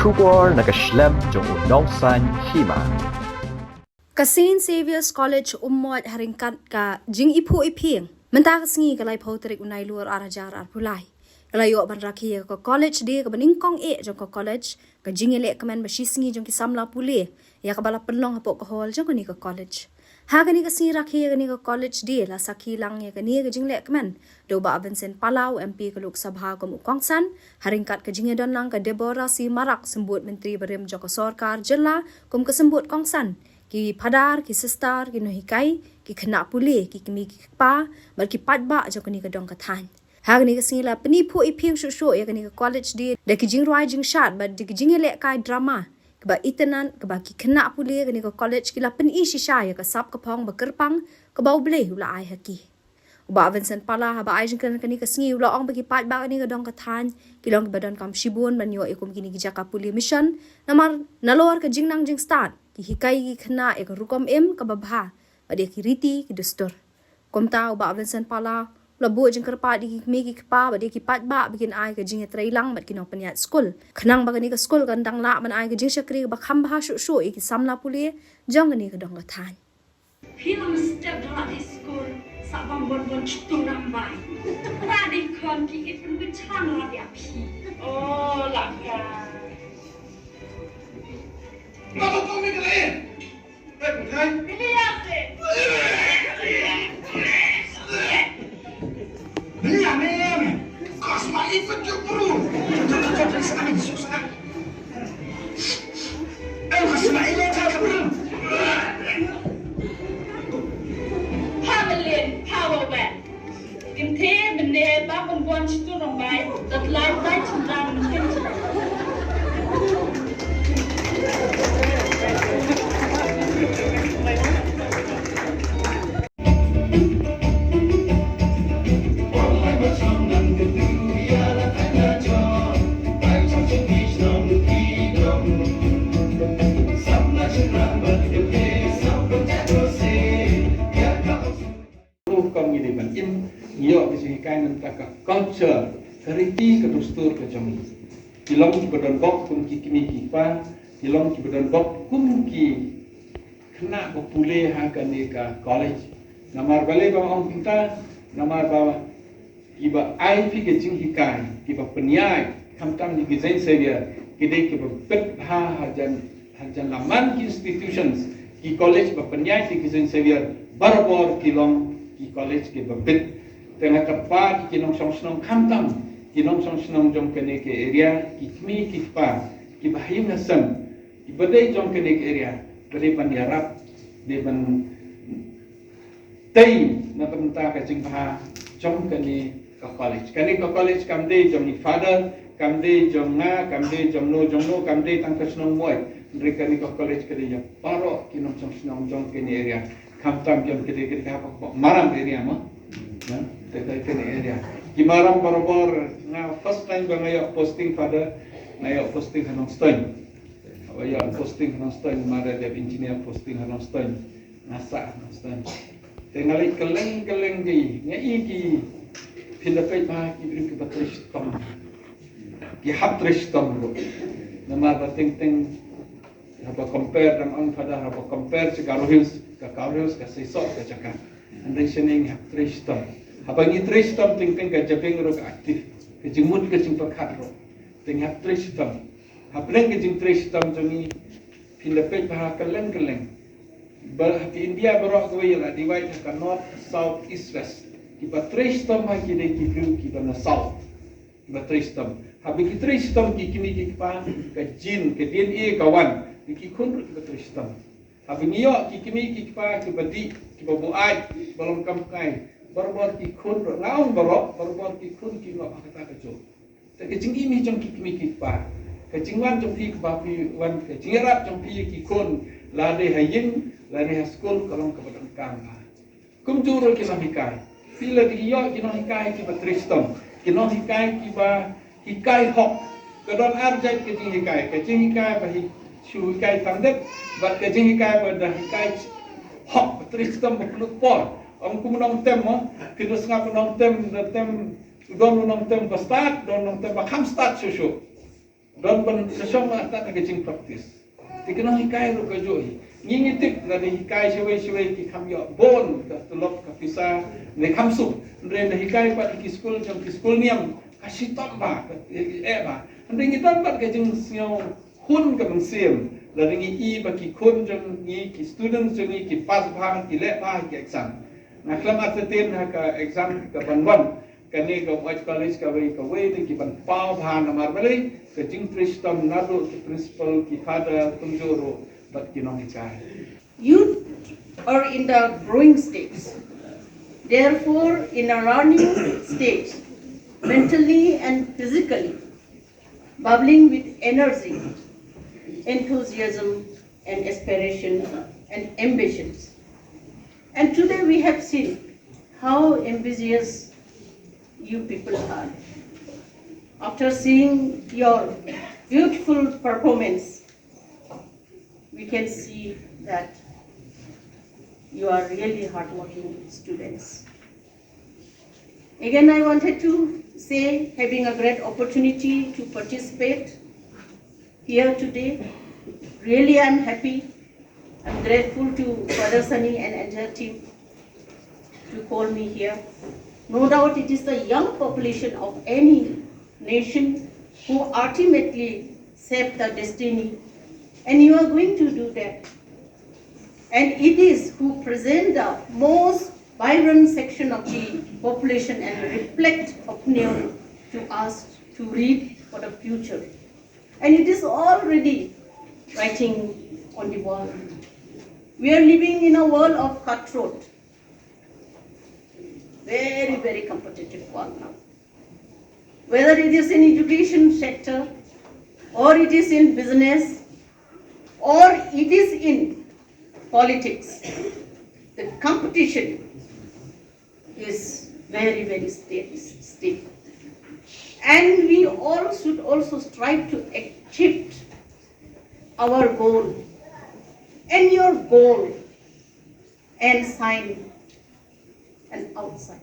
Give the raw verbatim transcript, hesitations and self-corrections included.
Khubor na ka shlem jong u nongsan hima. Ka Saint Xavier's College Ummot ha ryngkat ka jingiphuh iphieng mynta ka sngi ka laiphew tarik u Nailur ar hajar arphew lai ka la ïoh ban rakhe ïa ka College Day kaba nyngkong eh jong ka college, ka jingïalehkmen ba shi sngi jong ki samla pule ïa kaba la pynlong hapoh ka hall jong kane ka college. Ha kane ka sngi rakhe ïa kane ka College Day la sakhi lang ïa kane ka jinglehkmen da u Bah Vincent Pala, u M P ka Lok Sabha kum u kongsan, ha ryngkat ka jingïadon lang ka Deborah C Marak, Symbud Myntri barim jong ka sorkar jylla kum ka symbud kongsan, ki phadar, ki sister, ki nonghikai, ki khynnah pule, ki kmie ki kpa bad ki paidbah jong kane ka dong ka thaiñ. Ha kane ka sngi la pyniphuh iphieng shuh shuh ïa kane ka College Day da ki jingrwai jingshad bad da ki jingïalehkai drama kaba itynnad kaba ki khynnah pule kane ka college ki la pyni shisha ïa ka sap ka phong ba kyrpang kaba U Blei u la ai ha ki. U Bah Vincent Pala haba ai jingkren kane ka sngi u la ong ba ki paidbah kane ka dong ka thaiñ ki long kiba donkam shibun ban ïoh ïa kum kine ki jaka pule mission, namar nalor ka jingnang jingstad ki hikai ki khynnah ïa ka rukom im kaba bha bad ïa ki riti ki dustur. Kumta u Bah Vincent Pala u la buh jingkyrpad ïa ki kmie ki kpa bad ïa ki paidbah ba kin ai ka jingïatreilang bad ki nongpynïaid skul khnang ba kane ka skul kan dang lah ban ai ka jingshakri kaba kham bha shuh shuh ïa ki samla pule jong kane ka dong ka thaiñ. Phi long step da la dei skul sa bang bon bon chitu nambai. Ra dei khon ki it pun bichang ra dia phi. Oh, la ka. Ba ba ba mi kala in. Ba ba kai. Pili ya se. Pili ya me ya me. Kasma ifat yo bro. Kasma ile ta ka bro. Pamelin, Power Web. Kim the bende ba pun buan chitu rong bai, dat lai bai chindang mungkin. Ruh kam ngi dei ban im, ngi ïoh ka jinghikai na ka bynta ka culture, ka riti ka dustur ka jong ngi. Ki long kiba don bok kum ki kmie ki kpa, ki long kiba don bok kum ki khynnah ba pule ha kane ka college. Namar balei ba ong kumta, namar ba kiba ai phi ka jinghikai, kiba pynïaid, khamtam ki Saint Xavier, ki dei kiba bit bha hajan, hajan la man ki institutions, ki college ba pynïaid ki Saint Xavier, barabor ki long ki college kiba bit. Te nga kyrpad ki nongshong shnong khamtam, ki nongshong shnong jong kane ka area, ki kmie ki kpa, kiba ha ïing ha sem, kiba dei jong kane ka area, ba dei ban ïarap, dei ban tei na ka bynta ka jingbha jong kane ka college. Kane ka college kam dei jong i father, kam dei jong nga, kam dei jong no, jong no, kam dei tang ka shnong Moi. Hynrei kane ka college ka dei ïa baroh ki nongshong shnong jong kane area. Khamtam jong kane ka dei ka hap ka maram area mo. Na, te ka kane area. Ki maram barabor nga first time ba nga ïoh posting father, nga ïoh posting ha Nongstoiñ. Ba ïoh posting ha Nongstoiñ, mother dep engineer posting ha Nongstoiñ. Nga sah ha Nongstoiñ. Te nga leit kylleng kylleng ki, nga i ki phin da peit ba ki briew kiba trei shitom. Ki hap trei shitom ruh. Namar ba teng teng haba compare dang ong father haba compare sha Garo Hills, ka Garo Hills ka seisoh ka jaka. Hynrei shane ngi hap trei shitom. Haba ngi trei shitom teng teng ka jabieng ruh ka active. Ka jingmut ka jingpyrkhat ruh. Te ngi hap trei shitom. Hapdeng ka jingtrei shitom jong ngi phin da peit ba ha kylleng kylleng. Ba ha ka India baroh kawei la divide ha ka north, south, east, west. Kiba trei shitom ha ki dei ki briew kiba na south. Kiba trei shitom. Haba ki trei shitom ki kmie ki kpa, ka gene, ka D N A ka wan. Ki khun ruh kiba trei shitom. Haba ngi ïoh ki kmie ki kpa kiba dih, kiba buaid, ba long kam kai. Barabor ki khun ruh, nga ong baroh, barabor ki khun ki ïoh ha kata ka juk. Te ka jingim hi jong ki kmie ki kpa, ka jingwan jong phi kaba phi wan, ka jingïarap jong phi ïa ki khun, lade ha ïing, lade ha skul, ka long kaba donkam bha. Kumjuh ruh ki nonghikai. Phi la dei ïoh ki nonghikai kiba trei shitom. Ki nonghikai kiba hikai hok. Ka don ar jait ka jinghikai. Ka jinghikai ba hi, shu hikai tang dep. Bad ka jinghikai ba da hikai hok, ba trei shitom, ba pynlut por. Ym kum u nongtem mo. Phin da sngap u nongtem, da tem, don u nongtem ba stad, don u nongtem ba kham stad shuh shuh. Don ban shong la ta ka jing practice. Te ka nonghikai ruh ka juh hi. Ngi ngi tip lada hikai shawei shawei ki kham ïoh bun ka tulop ka pisa ne kham suk. Hynrei da hikai pat ki skul jong ki skul niam ka shitom ba ka eh ba. Hynrei ngi don pat ka jingsngew hun ka mynsiem lada ngi i ba ki khun jong ngi ki students jong ngi ki pass bha ki leh bha ki exam. Nga khlem artatien ha ka exam ka ban wan. Kane ka White College kawei kawei te ki ban paw bha namar balei ka jingtrei shitom naduh ki principal ki father kumjuh ruh bad ki nonghikai. Youth are in the growing stage, therefore in a running stage, mentally and physically, bubbling with energy, enthusiasm and aspiration and ambitions. And today we have seen how ambitious you people are. After seeing your beautiful performance, we can see that you are really hardworking students. Again, I wanted to say, having a great opportunity to participate here today, really I'm happy. I'm grateful to Father Sunny and entire team to call me here. No doubt it is the young population of any nation who ultimately shape the destiny, and you are going to do that. And it is who present the most vibrant section of the population and reflect opinion to us to read for the future. And it is already writing on the wall. We are living in a world of cutthroat, very, very competitive world now. Whether it is in education sector, or it is in business, or it is in politics, the competition is very, very stiff, stiff. And we all should also strive to achieve our goal and your goal and shine and outside.